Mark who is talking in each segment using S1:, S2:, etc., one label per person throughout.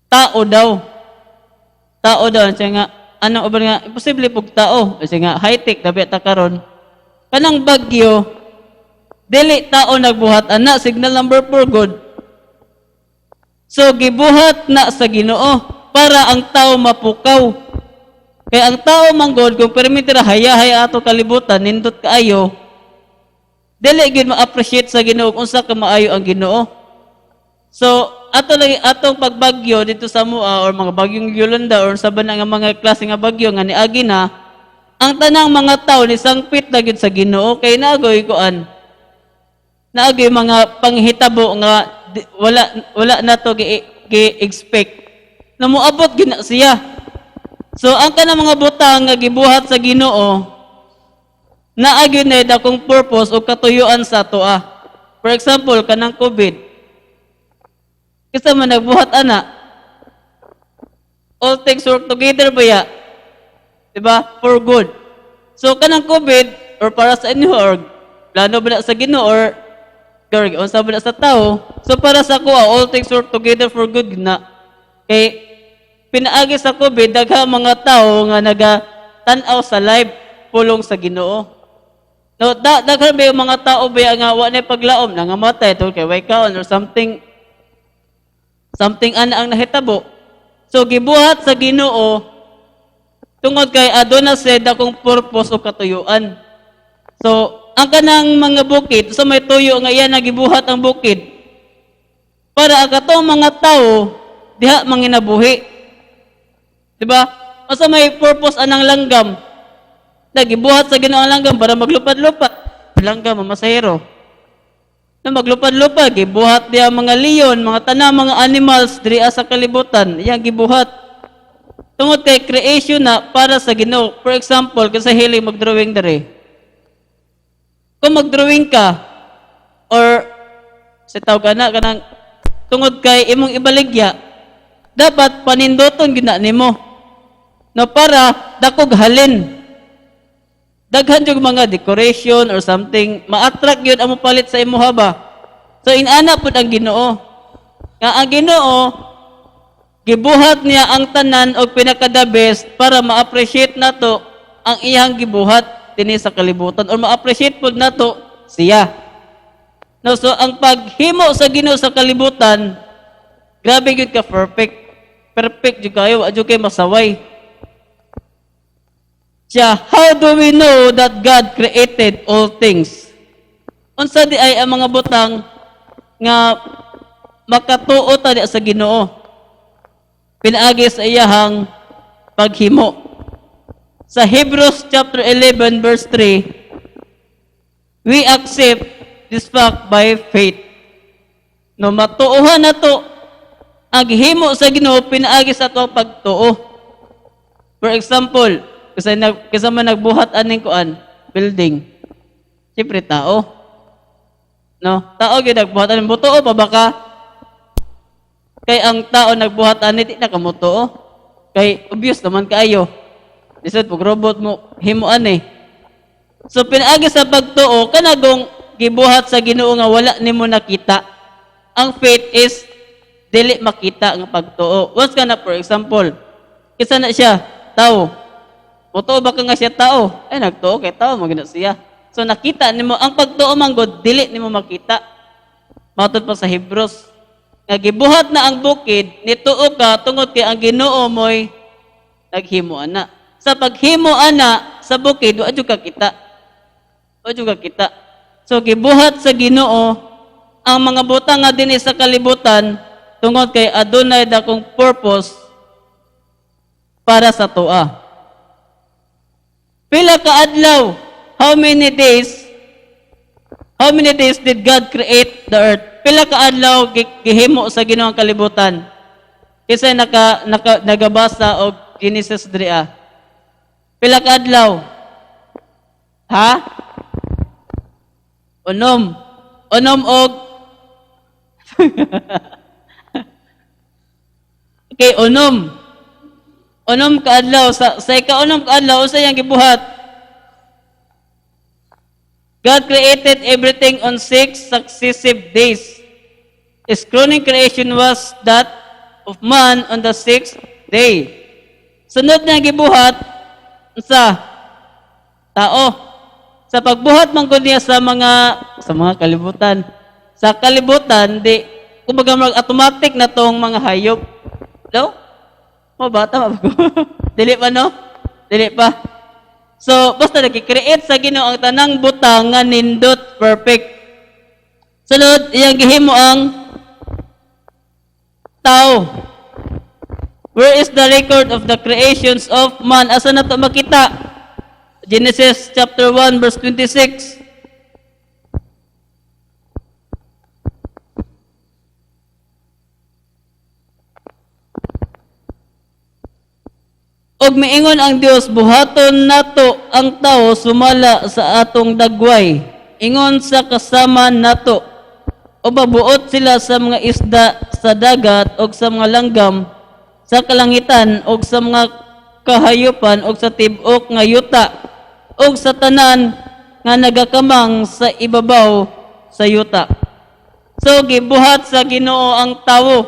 S1: Tao daw. Tao daw siya nga anong uban nga imposible pug tao kasi nga high-tech na ta karon. Kanang bagyo, dili tao nagbuhat ana, signal number 4 good. So gibuhat na sa Ginoo para ang tao mapukaw. Kay ang tao manggod kung permiti ra hayahay ato kalibutan, nindot kaayo, dili gyud ma-appreciate sa Ginoo kung unsa ka maayo ang Ginoo. So ato lagi atong pagbagyo dito sa mua or mga bagyong Yolanda or sa ba nga mga klase nga bagyo nga niagi na, ang tanang mga tao ni sangpit na gyud sa Ginoo kay naagoy kuan. Naagoy mga panghitabo nga wala nato gi expect na moabot gyud na siya. So ang kanang mga butang nga gibuhat sa Ginoo, naa gyud na dakong purpose o katuyuan sa atoa. For example, kanang COVID. Kinsa man nagbuhat ana? All things work together ba ya? Diba? For good. So kanang COVID or para sa inyo or plano ba na sa Ginoo or unsa ba na sa tao? So para sa ako, all things work together for good na. Kay pinaagi sa COVID, daghang mga tao nga naga tan-aw sa live pulong sa Ginoo. No, daghan ba yung mga tao ba nga wa na paglaom, nangamatay tungod kay way kaon or something something ana ang nahitabo. So gibuhat sa Ginoo tungod kay aduna sa dakong purpose o katuyuan. So ang kanang mga bukid sa may tuyo nga iya nagibuhat ang bukid para ang katong mga tao diha manginabuhi. Diba? Asa may purpose anang langgam? Nagibuhat sa Ginoo ang langgam para maglupad-lupad. Langgam, mamasahero. Na maglupad-lupad, gibuhat diya mga leon, mga tanang mga animals diri sa kalibutan, iyang gibuhat. Tungod kay creation na para sa Ginoo. For example, kasi hilig mag-drawing diri. Kung mag-drawing ka or sa tawag na kanang tungod kay imong ibaligya, dapat paninduton gyud na nimo. No, para dakog halin. Daghan jud mga decoration or something, ma-attract gyud ang palit sa imuha ba. So inana pud ang Ginoo. Nga ang Ginoo gibuhat niya ang tanan og pinaka the best para ma-appreciate nato ang iyang gibuhat dinhi sa kalibutan or ma-appreciate pud nato siya. No, so ang paghimo sa Ginoo sa kalibutan, grabe gyud ka perfect. Perfect jud kayo, wa jud kay masaway. Siya, how do we know that God created all things? Unsa di ay ang mga butang nga makatuo ta di sa Ginoo? Pinaagi sa iyahang paghimo. Sa Hebrews chapter 11 verse 3, we accept this fact by faith. No, matuohan na to ang gihimo sa Ginoo pinaagi sa atong pagtuo. For example, kasi man nagbuhat aning kuan, building. Siyempre tao. No, tao gyud nagbuhat aning, mutuo pa ba ka? Kay ang tao nagbuhat ani, di na ka mutuo. Kay obvious naman kaayo. Lisod pag robot mo himo ani. So pinaagi sa pagtuo kanagong gibuhat sa Ginoo nga wala nimo nakita. Ang faith is dili makita nga pagtuo. Once ka na, for example, kinsa na siya, tao. Mutuo ba ka nga siya tao? Ay, nagtuo kay tao man siya. So nakita nimo ang pagtuo man gud, dili nimo makita. Matod pa sa Hebrews nga gibuhat na ang bukid, nituo ka tungod kay ang Ginoo mo'y naghimo ana. Sa paghimo ana sa bukid, wa jud ka kita. Wa jud ka kita. So gibuhat sa Ginoo ang mga butang nga dinhi sa kalibutan tungod kay adunay dakong purpose para sa atoa. Pila ka adlaw? How many days? How many days did God create the earth? Pila ka adlaw gihimo sa Ginoo ang kalibutan? Kinsa naka, naka nagabasa og Genesis diri ah? Pila ka adlaw? Ha? 6. 6 og. Okay, 6. 6 ka adlaw. Sa ika-6 ka adlaw, unsa iyang gibuhat? God created everything on 6 successive days. His crowning creation was that of man on the sixth day. Sunod na gibuhat sa tao. Sa pagbuhat man gud niya sa mga kalibutan. Sa kalibutan di kumbaga mag automatic na tong mga hayop. No? Mo ba tama ba ko? Dili pa, no? Dili pa. So basta nag-create sa Ginoo ang tanang butang nga nindot, perfect. Sunod, iyang gihimo ang tao. Where is the record of the creations of man? Asa na to makita? Genesis chapter 1 verse 26. Og miingon ang Dios, "Buhaton nato ang tao sumala sa atong dagway, ingon sa kasama nato. O mabuot sila sa mga isda sa dagat og sa mga langgam sa kalangitan og sa mga kahayupan og sa tib-ok nga yuta og sa tanan nga nagakamang sa ibabaw sa yuta." So gibuhat sa Ginoo ang tawo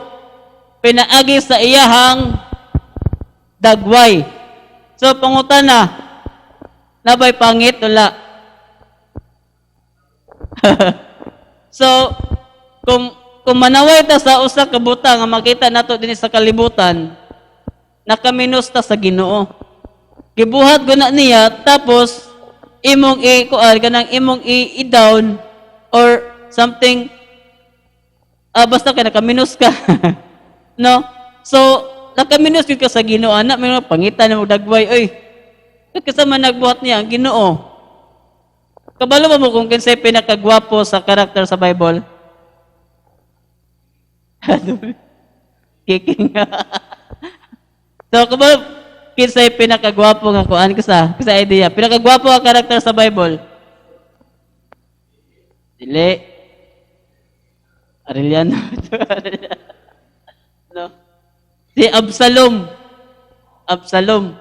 S1: pinaagi sa iyahang dagway. So pangutana, nabay pangit? Wala. So kung manaway ta sa usa ka butang nga makita nato dinhi sa kalibutan, nakaminus ta sa Ginoo. Gibuhat guna niya, tapos imong i-kuan kanang imong i-down or something, basta kay nakaminus ka. No? So nakaminus gyud ka sa Ginoo ana, may mga pangitan na dagway oy. Kasama nagbuhat niya ang Ginoo. Kabalo ba mo kung kinsay pinakagwapo sa karakter sa Bible? Kicking. So, kabalo kinsay pinakagwapo nga kuan ka sa idea? Pinakagwapo nga karakter sa Bible? Dili. Arellano. No. Si Absalom. Absalom.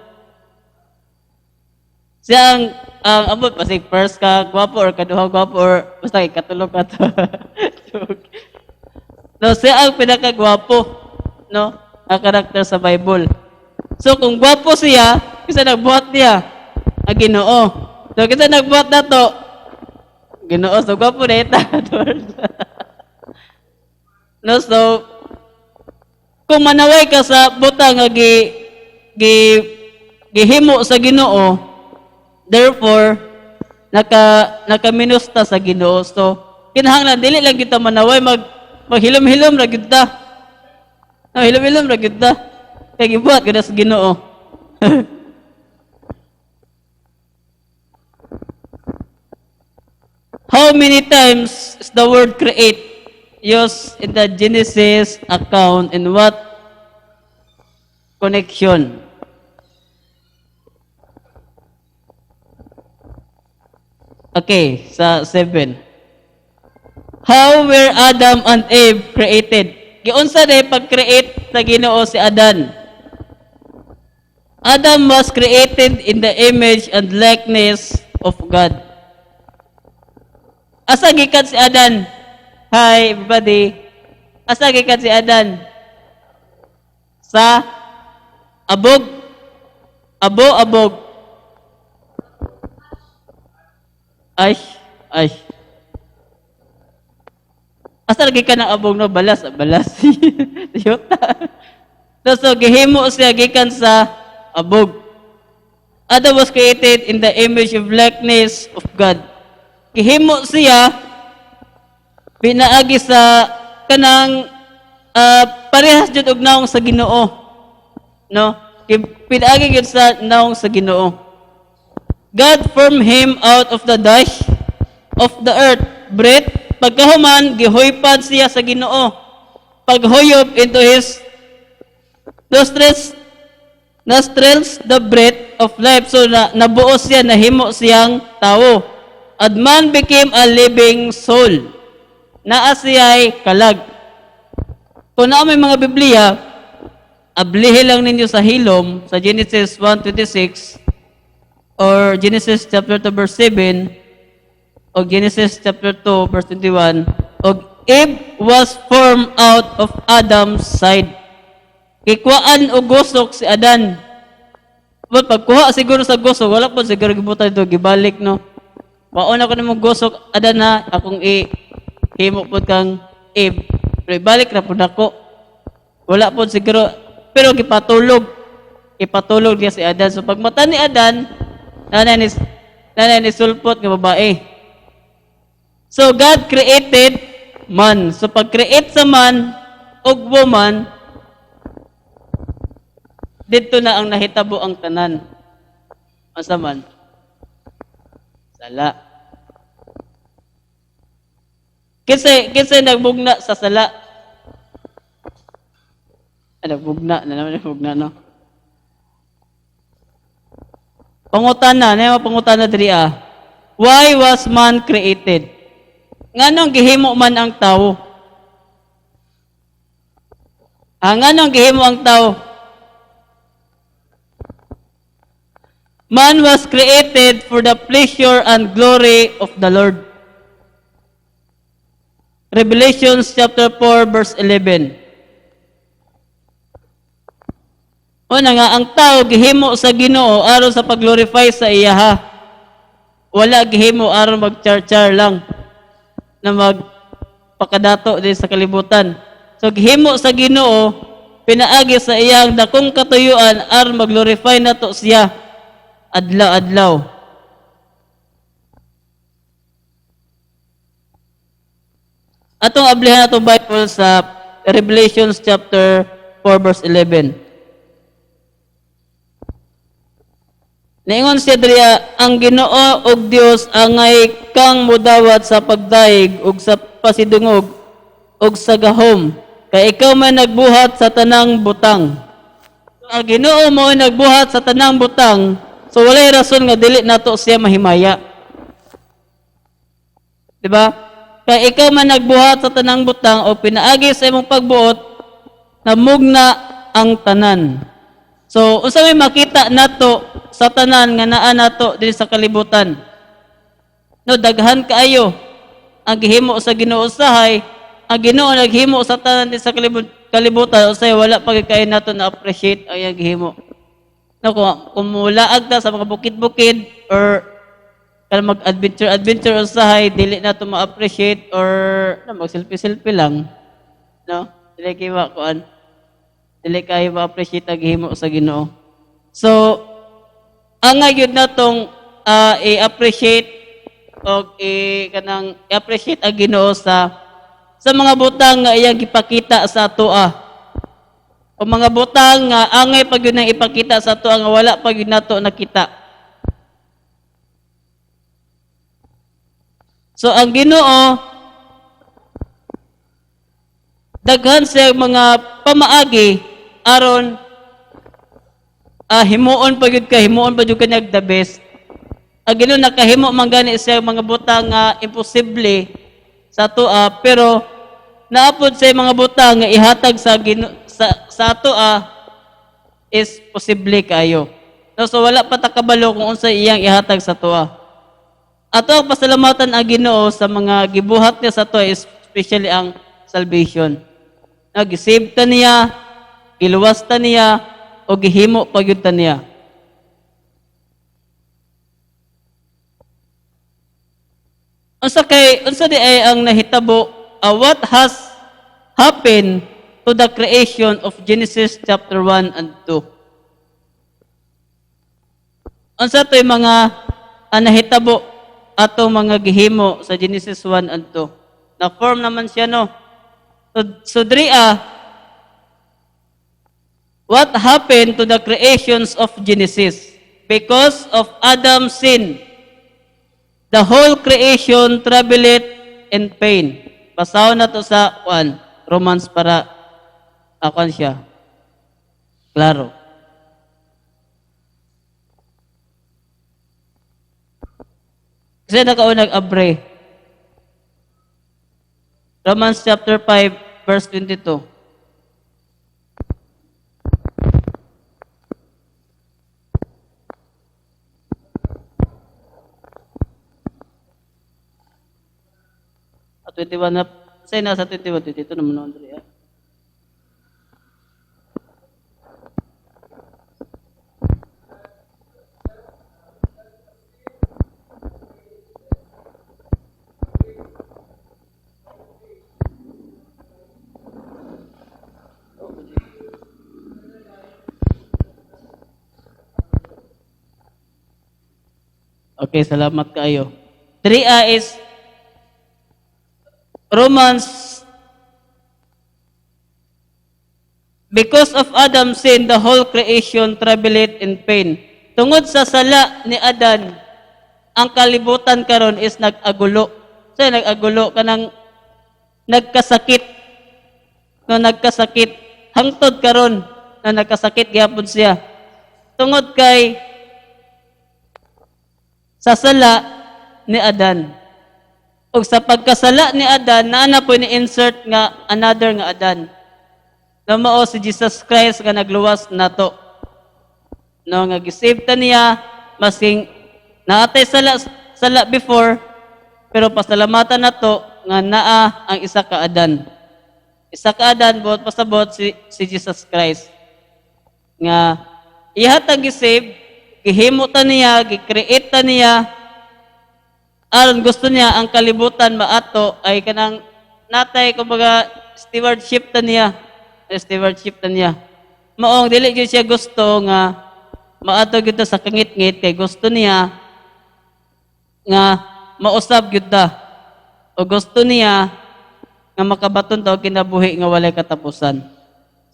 S1: Siya ang abot pasig first ka gwapo or kaduha gwapo or basta kay katulog ka to. Joke. No, siya ang pinakagwapo, no, ang karakter sa Bible. So kung gwapo siya, kinsa nagbuhat niya? Ang Ginoo. So kinsa nagbuhat nato? Ginoo. So gwapo na ita. No, so kung manaway ka sa butang nga gi gi gihimo sa Ginoo, therefore nakaminus ta sa Ginoo. So kinahanglan dili lang kita manaway, maghilom-hilom ra gyud ta. No, hilom-hilom ra gyud ta. Kay gibuhat gyud sa Ginoo. How many times is the word "create" used in the Genesis account, and what connection? Okay, sa 7. How were Adam and Eve created? Giunsa na pag-create sa Ginoo si Adan? Adam was created in the image and likeness of God. Asa gikan si Adan? Hi, everybody. Asa gikan si Adan? Sa abog. Abo, abog. Ay, ay. Asa lagi ka ng abog, no? Balas, balas. Yuta. So, gihimo siya gikan sa abog. Adam was created in the image of likeness of God. Gihimo siya pinaagi sa kanang parehas jud og naong sa Ginoo. No? Pinaagi gyud sa naong sa Ginoo. God formed him out of the dust of the earth. Breath, pagkahuman, gihuypan siya sa Ginoo. Paghuyop into his nostrils the breath of life. So nabuo siya, nahimo siyang tao. And man became a living soul. Naa siya'y kalag. Kung naa may mga Biblia, ablihi lang ninyo sa hilom sa Genesis 1:26 or Genesis chapter 2 verse 7 o Genesis chapter 2 verse 21, og Eve was formed out of Adam's side. Gikuhaan og gusok si Adan. But pagkuha siguro sa gusok, wala po siguro gibutan dito, gibalik, no. Waon ako nimo gusok, Adan ha, akong i himo pod kang Eve. Pero ibalik na pud ako. Wala po siguro, pero gipatulog. Ipatulog niya si Adan. So pagmata ni Adan, nanay ni sulpot nga babae. So God created man. So pag-create sa man ug woman, dito na ang nahitabo ang tanan. Unsa man? Sala. Kasi nagbugna sa sala. Ah, nagbugna na naman, nagbugna, no? Pangutana, na yung pangutana diri ah. Why was man created? Nganong gihimo man ang tao? Ah, nganong gihimo ang tao? Man was created for the pleasure and glory of the Lord. Revelations chapter 4 verse 11. Una nga, ang tao gihimo sa Ginoo aron sa pag-glorify sa iyaha. Wala gihimo aron mag-char-char lang na magpakadato din sa kalibutan. So gihimo sa Ginoo pinaagi sa iyang dakong katuyuan aron mag-glorify nato siya adlaw-adlaw. Atong ablihan atong Bible sa Revelations chapter 4 verse 11. Niingon siya diriya, ang Ginoo og Dios angay kang mudawat sa pagdaig ug sa pasidungog ug sa gahom, kay ikaw man nagbuhat sa tanang butang. So, ang Ginoo mo nagbuhat sa tanang butang, so walay rason nga dili nato siya mahimaya. Diba? Kay ikaw man nagbuhat sa tanang butang o pinaagi sa imong pagbuot, namugna ang tanan. So, unsa may makita nato sa tanan nga naa nato diri sa kalibutan? No, daghan kaayo ang gihimo sa Ginoo usahay, ang Ginoo naghimo sa tanan diri sa kalibutan, usay wala pa gyud kaayo nato na appreciate ang iyang gihimo. No, kung mulaag ta sa mga bukid-bukid or kanang mag-adventure adventure usahay, dili nato ma-appreciate or no, mag-selfie-selfie lang. No? Dili kay kuan. Dili kayo ma-appreciate ang gihimo sa Ginoo. So, ang ngayon natong i-appreciate o i kanang i-appreciate ang Ginoo sa mga butang nga iyang gipakita sa atoa. O mga butang nga angay pa gyud nang ipakita sa atoa nga wala pa gyud nato nakita. So ang Ginoo daghan siya mga pamaagi aron himuon pa gyud ka, himuon pa gyud kanyag the best. Ang Ginoo nakahimo man gani siya mga butang nga imposible sa atoa, pero naapod siya mga butang nga ihatag sa Ginoo sa atoa is posible kaayo. No, so wala pa ta kabalo kung unsa iyang ihatag sa atoa. Ato ang pasalamatan ang Ginoo sa mga gibuhat niya sa atoa, especially ang salvation. Nag-save ta niya, giluwas ta niya, o gihimo pa gyud ta niya. Unsa di ay ang nahitabo, what has happened to the creation of Genesis chapter 1 and 2? Unsa to'y mga nahitabo atong mga gihimo sa Genesis 1 and 2? Na-form naman siya, no? So diri what happened to the creations of Genesis? Because of Adam's sin, the whole creation traveled in pain. Basahon na to sa 1, Romans para akon siya. Klaro. Kasi nakaunag abre. Romans chapter 5 verse 22. At 21 na, say nasa 21, 22 naman, Andrea. Okay, salamat kaayo. 3A is Romans. Because of Adam's sin, the whole creation travailed in pain. Tungod sa sala ni Adan, ang kalibutan karon is nag-agulo. So, nag-agulo kanang nagkasakit. No, nagkasakit. Hangtod karon na nagkasakit gyapon siya. Tungod kay sa sala ni Adan. Ug sa pagkasala ni Adan, naa na po ni-insert nga another nga Adan na mao si Jesus Christ nga nagluwas nato. No, nga gisave ta niya masking naatay sala sala before, pero pasalamatan nato nga naa ang isa ka Adan. Isa ka Adan, buot pasabot si Jesus Christ. Nga iha ta gisave, gihimo ta niya, gi-create ta niya aron gusto niya ang kalibutan maato ay kanang natay kumbaga stewardship ta niya, stewardship ta niya. Maong dili gyud siya gusto nga maato gyud ta sa kangitngit kay gusto niya nga mausab gyud ta. O gusto niya nga makabaton ta og kinabuhi nga walay katapusan.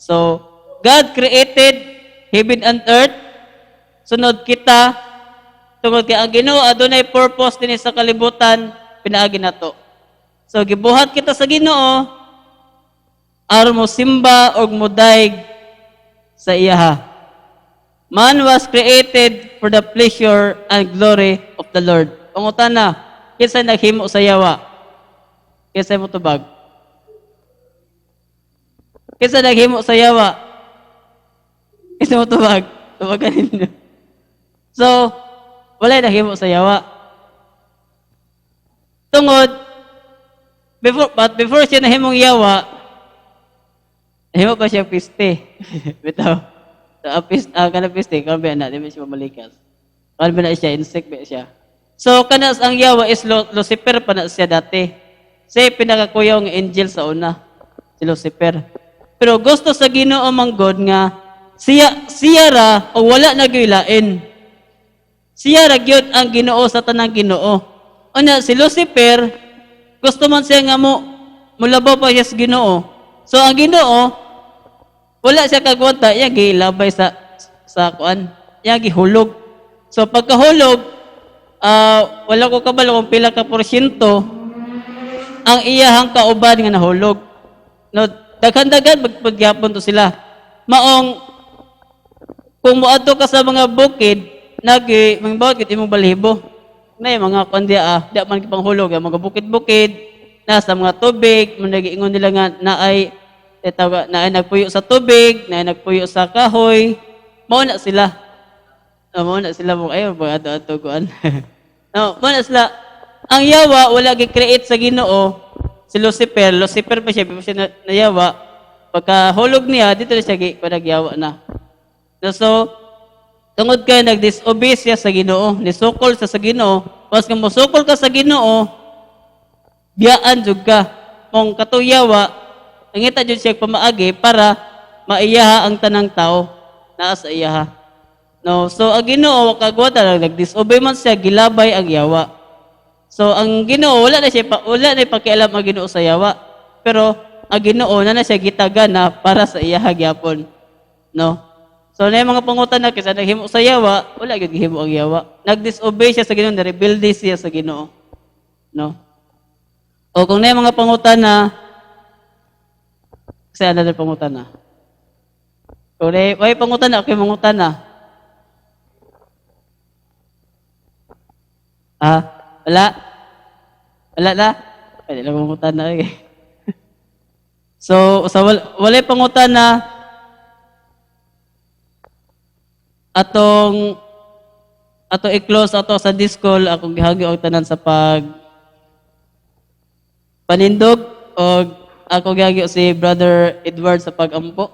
S1: So, God created heaven and earth. Sunod kita tungod kay ang Ginoo adunay purpose dinhi sa kalibutan pinaagi nato. So gibuhat kita sa Ginoo aron mo simba og modayeg sa iyaha. Man was created for the pleasure and glory of the Lord. Pangutana, kinsa naghimo sa yawa? Kinsa mo tubag? Kinsa naghimo sa yawa? Kinsa mo tubag? Tubagan ninyo. So, walay naghimo sa yawa. Tungod, before, but before siya nahimong yawa, nahimo pa siya piste. Bitaw. So, piste, kana piste, karon ba na, di ba siya mamalikas? Karon ba na siya, insect ba siya? So, kana ang yawa is Lucifer pa na siya dati. Siya pinakakuyaw nga angel sa una, si Lucifer. Pero gusto sa Ginoo manggod nga siya siya ra o wala na gyud lain. Siya ra gyud ang Ginoo sa tanang Ginoo. Unya si Lucifer gusto man siya nga mo mulabaw pa siya sa Ginoo. So ang Ginoo wala siya kagwanta, iya gilabay sa kuan, iya gihulog. So pagkahulog, wala ko kabalo kung pila ka porsyento ang iyahang kauban nga nahulog. No, daghan-daghan magpagyapon to sila. Maong kung moadto ka sa mga bukid, nagi mangbawat gid imong balahibo. Na yung mga kuan diya, di man gipanghulog ang mga bukid-bukid, nasa mga tubig, man nagiingon nila nga naay tawag naay nagpuyo sa tubig, naay nagpuyo sa kahoy. Mao na sila. No, mao na sila mo ayo ba ato ato kuan. No, mao na sila. Ang yawa wala gi-create sa Ginoo si Lucifer, Lucifer pa siya, pa siya nayawa. Pagkahulog niya, dito na siya gi nagyawa na. No, so, tungod kay nag-disobey siya sa Ginoo, nisukol siya sa Ginoo, pas nga mosukol ka sa Ginoo, biyaan jud ka. Mong katuyawa, nangita jud siya pamaagi para maiyaha ang tanang tao naa sa iyaha. No, so ang Ginoo kagwata lang nag-disobey man siya, gilabay ang yawa. So ang Ginoo wala na pakialam ang Ginoo sa yawa. Pero ang Ginoo na na siya gitagana para sa iyaha gyapon. No? So na yung mga pangutana kinsa naghimo sa yawa, wala gyud gihimo ang yawa. Nag-disobey siya sa Ginoo, na-rebelde siya sa Ginoo. No? O kung na yung mga pangutana, kasi another pangutana. Kung na, may pangutana, okay, mangutana. Ah, wala? Wala na? Pwede lang mangutana. Eh. So, sa walay pangutana, atong ato i-close ato sa discall, akong gihagyo og tanan sa pag panindog og ako gihagyo si Brother Edward sa pagampo.